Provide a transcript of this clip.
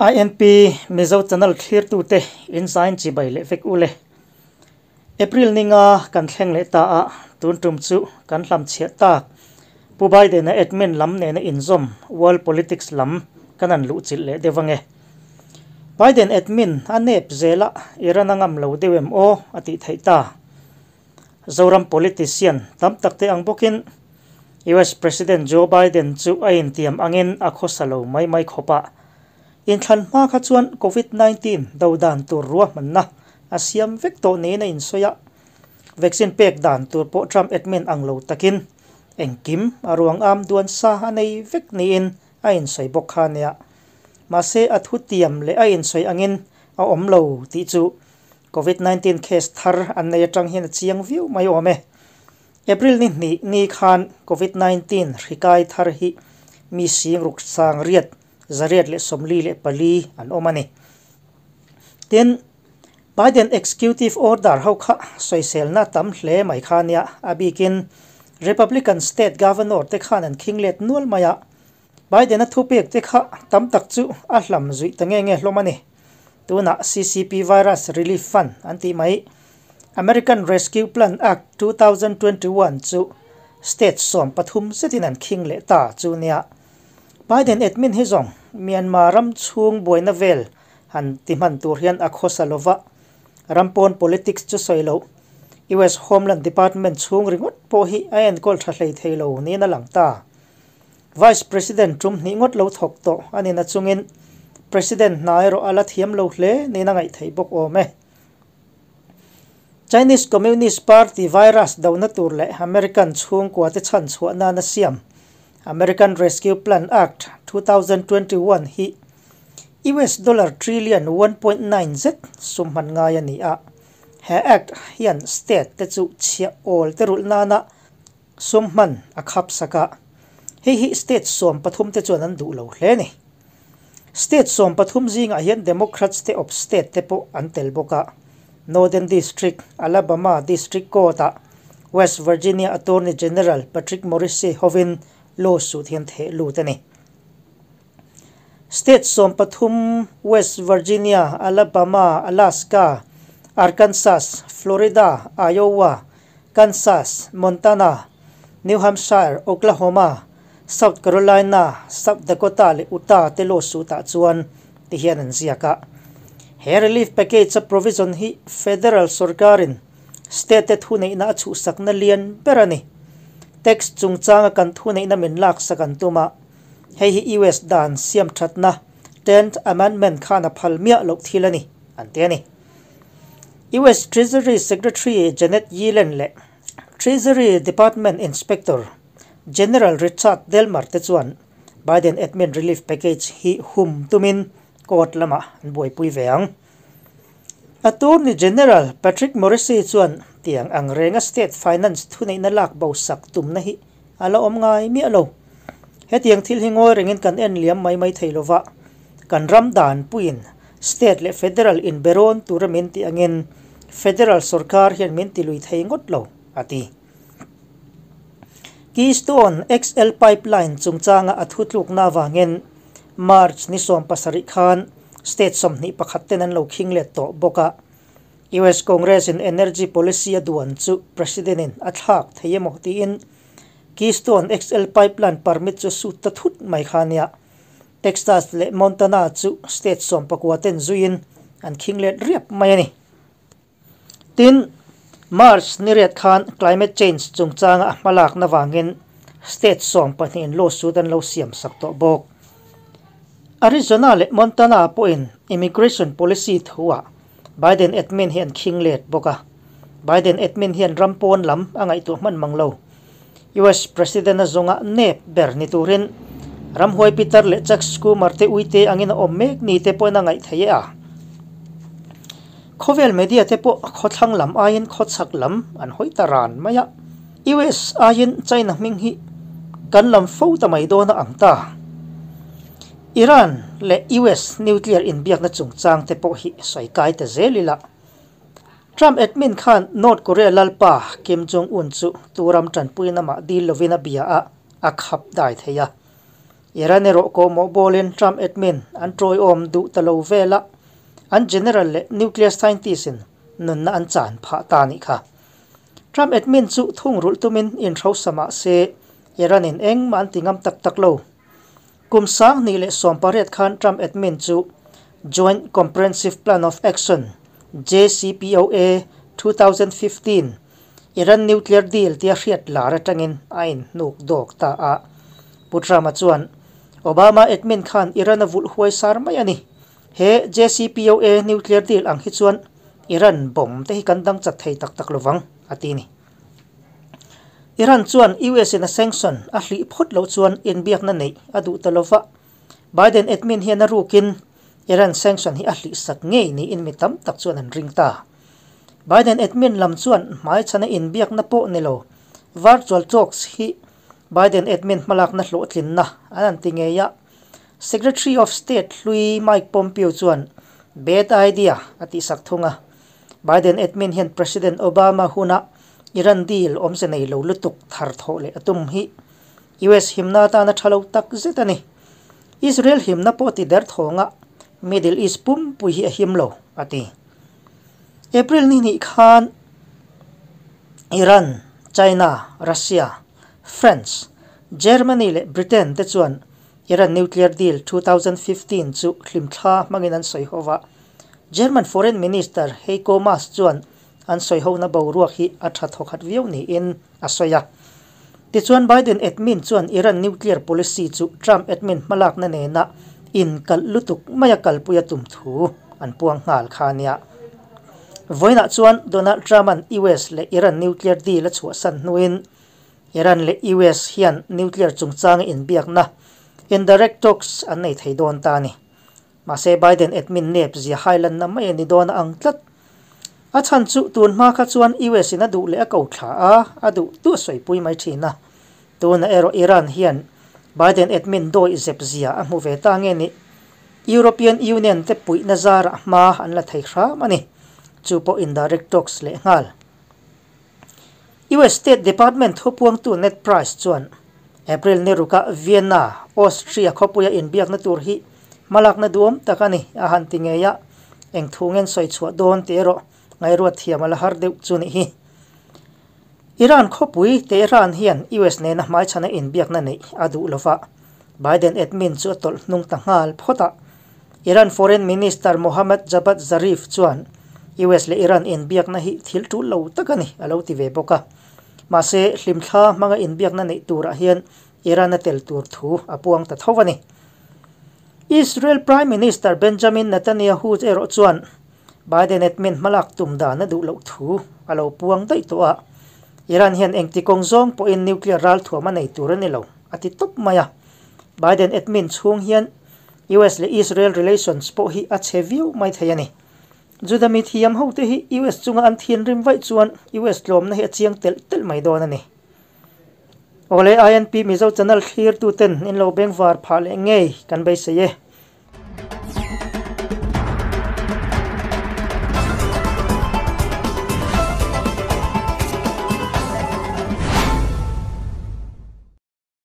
INP Mizo channel thlirtute in zain chibai leh vek ule. April ninga kan thleng leh ta a, tun tum chu kan hlam chhiah tak. Pu Biden-a admin lam nena inzawm world politics lam kan han luhchilh leh deuh ange. Biden admin a nep zel a, Iran a ngam lo deuh em aw a tih theih ta. Zoram politician tam tak te ang bawkin US President Joe Biden chu a intiam angin a khawsa lo mai mai khawp a. Inthlan hma kha chuan Covid 19 do dan tur ruahmanna a siam vek tawh niin a insawi a. Vaccine pek dan tur pawh Trump admin ang lo takin engkim a ruang am duan sa a nei vek niin a insawi bawk kha nia. Mahse a thutiam leh a insawi angin a awm lo tih chu Covid 19 case thar an nei atang hian a chiang viau mai awm e. April ni hnih ni khan Covid 19 hrikai thar hi mi sing ruk sang riat 844 an awm a ni. Tin, Biden executive order ho kha sawiselna tam hle mai kha nia, a bikin Republican state governor te khan an khing let nual mai a. Biden a thupek te kha tam tak chu a hlam zui ta nge nge hlawm a ni. Tunah CCP Virus Relief Fund an tih mai American Rescue Plan Act 2021 chu state 13 zetin an khing leh ta chu nia. Biden admin hi zawng Myanmar ram chhung buaina vel han ti hman tur hian a khawsa lova, rampawn politics chu sawi lo US Homeland Department chhung ringawt pawh hi a enkawl tha hlei thei lo niin a lang ta. Vice President tum hnih ngawt lo thawk tawh a ni na chungin President hna erawh a la thiam lo hle niin a ngaih theih bawk awm e. Chinese Communist Party virus dona tur leh American chhungkua te chhan chhuah nana siam American Rescue Plan Act 2021 hi US dollar trillion 1.9 zet sum hman ngai a ni a. He act hian state te chu chhiah awl te rulh nana sum hman a khap sak a. Hei hi state 13 te chuan an duh lo hle ni. State 13 zingah hian Democrats te of state te pawh an tel bawk a. Northern District, Alabama District Court-ah West Virginia Attorney General Patrick Morrisey hovin lawsuit hian theh lut a ni. State 13 West Virginia, Alabama, Alaska, Arkansas, Florida, Iowa, Kansas, Montana, New Hampshire, Oklahoma, South Carolina, South Dakota leh Utah te lawsuit-ah chuan ti hian an ziak a. He relief package a provision hi federal sarkarin state te thuneihna a chhuhsakna lian ber a ni. Tax chungchanga kan thuneihna min lak sak an tum a. Hei hi US dan siam thatna 10th Amendment khan a phal miah loh thil a ni an ti a ni. US Treasury Secretary Janet Yellen leh Treasury Department Inspector General Richard Delmar te chuan Biden admin relief package hi hum tumin court lama an buaipui ve ang. Attorney General Patrick Morrisey chuan tiang ang renga state finance thuneihna lak bo sak tumna hi ala awm ngai miah lo. Hetiang thil hi ngawi rengin kan en liam mai mai thei lova, kan ram dan puin state leh federal in berawn tura min ti angin federal sarkar hian min ti lui thei ngawt lo a ti. Keystone XL pipeline chungchanga a thutlukna awangin March ni 17 khan state 21 ten an lo khing let tawh bawk a. US Congress in energy policy a duan chu president in a thlak thei emaw tiin Keystone XL pipeline permit chu sut ta thut mai kha nia. Texas leh Montana chu state 19 ten zuiin an khing let riap mai a ni. Tin, March ni riat khan climate change chungchanga a hmalakna wangin state 12 in lawsuit an lo siam sak tawh bawk. Arizona leh Montana pawhin immigration policy thuah Biden admin hi an khing let bawk a. Biden admin hian rampawn lam a ngaihtuah hman mang lo. US President a zawnga nep ber ni turin ramhuai Peter leh Chuck Schumer te uite angin a awm mek ni te pawhin a ngaih thei e a. Khawvel media te pawh khawthlang lam aiin khawchhak lam an hawi ta ran mai a. US aiin China hming hi kan lam fo ta mai dawn a ang ta. Iran leh US nuclear inbiakna chungchang te pawh hi sawi kai ta zel ila. Trump admin khan North Korea lalpa Kim Jong Un chu turam tanpuina mah dil lovin a bia a, a khap dai thei a. Iran erawh kawhmawh bawlin Trump admin an tawiawm duh ta lo vel a, an general leh nuclear scientist in nunna an chan phah ta nih kha. Trump admin chu thungrulh tumin inhrosa mah se Iran in engmah an ti ngam tak tak lo. Kum 2018 khan Trump admin chu Joint Comprehensive Plan of Action, JCPOA, 2015, Iran nuclear deal tia hriat lar atangin a inhnuk dawk ta a. Pu Trump-a chuan, Obama admin khan Iran a vulh huai sar mai a ni. He JCPOA nuclear deal ang hi chuan Iran bomb te hi kan dang chat thei tak tak lovang, a ti ni. Iran chuan US in a sanction a hlih phawt loh chuan inbiakna neih a duh ta lova. Biden admin hian a rukin Iran sanction hi a hlih sak ngei niin mi tam tak chuan an ring ta. Biden admin lam chuan hmaichhana inbiakna pawh ni lo virtual talks hi Biden admin hmalakna hlawhtlinna an an ti ngei a. Secretary of State hlui Mike Pompeo chuan bad idea a tihsak thung a. Biden admin hian President Obama huna Iran deal awmze nei lo lutuk thar thawh leh a tum hi US himna atana tha lo tak zet a ni. Israel himna pawh ti der thawnga Middle East pumpui hi a him lo, a ti. April ni hnih khan Iran, China, Russia, France, Germany leh Britain te chuan Iran nuclear deal 2015 chu hlimthla hmangin an sawi ho va. German Foreign Minister Heiko Maas chuan an sawi hona boruak hi a tha thawkhat viau niin a sawi a. Tichuan Biden admin chuan Iran nuclear policy chu Trump admin hmalakna nena inkalh lutuk maia kalpui a tum thu an puang nghal kha a nia. Vawiinah chuan Donald Trump-a'n US leh Iran nuclear deal a chhuahsan hnuin Iran leh US hian nuclear chungchanga inbiakna, indirect talks, an nei thei dawn ta a ni. Mahse Biden admin nep zia hailanna mai a ni dawn a ang tlat. A chhan chu tun hma kha chuan US in a duh leh a ko thla a, a duh duh a sawipui mai thin a. Tunah erawh Iran hian Biden admin dawih zep zia a hmu ve ta nge nih? European Union te puihna zarah hma an la thei hram a ni. Chu pawh indirect talks leh nghal. US State Department thupuangtu Ned Price chuan April ni rukah Vienna, Austria khawpuia inbiakna tur hi hmalakna duam tak a ni a han ti ngei a, eng thu ngen sawi chhuah dawn tih erawh ngaihruat thiam a la har deuh chu nih hi. Iran khawpui Tehran hian US nena hmaichhana inbiakna neih a duh lova, Biden admin chu a tawlh hnung ta nghal phawt a. Iran Foreign Minister Mohammad Javad Zarif chuan US leh Iran inbiakna hi thil tul lo tak a ni a lo ti ve bawk a. Mahse, hlimthla hmanga inbiakna neih turah hian Iran a tel tur thu a puang ta tho a ni. Israel Prime Minister Benjamin Netanyahu erawh chuan Biden admin hmalak tum dan a duh loh thu a lo puang daih tawh a. Iran hian engti kawng zawng pawhin nuclear ralthuam a nei tur a ni lo, a ti tawp mai a. Biden admin chhung hian US leh Israel relations pawh hi a chhe viau mai thei a ni. Juda mi thiam ho te hi US chunga an thinrim vaih chuan US tlawmna hi a chiang telh telh mai dawn a ni. Awle INP Mizo channel thlir tu ten in lo bengvar phah leh ngei kan beisei e.